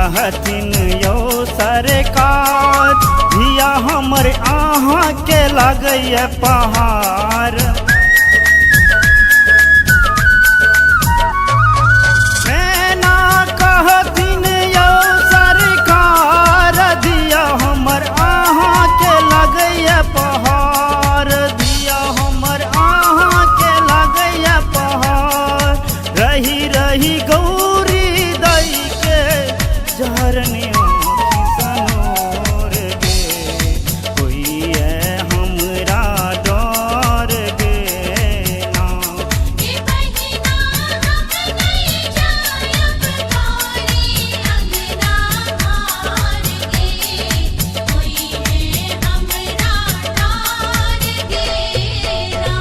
कहथिन यौ सरकार, धिया हमर अहाँके लगैए पहाड़। मैना कहथिन यौ सरकार, धिया हमर अहाँके लगैए पहाड़, धिया हमर अहाँके लगैए पहाड़। रही रही गौरी दई के झरने आँखि सनोर गे, होइए हमरा डर गे ना। गे बहिना हम नहीं जायब तोरी अंगना हार गे, होई है हमरा डर गे ना।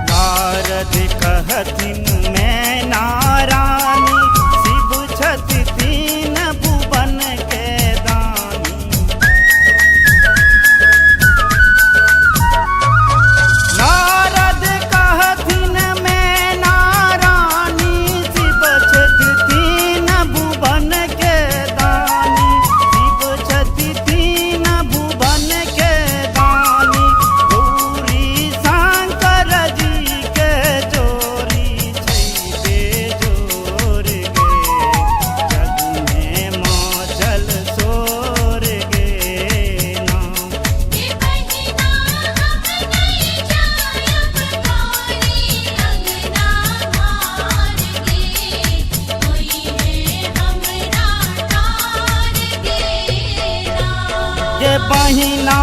नारद कहथिन मैना रानी, शिव छथि तीन भुवन के दानी। नारद कहथिन मैना रानी, शिव छथि तीन भुवन के दानी, शिव छथि तीन भुवन के दानी। गौरी शंकर जी के जोरी छै बेजोर गे, जग में मचल शोर गे ना। गे बहिना हम नहीं जायब तोरी अंगना हार गे, होई है हमरा डर गे ना। गे बहिना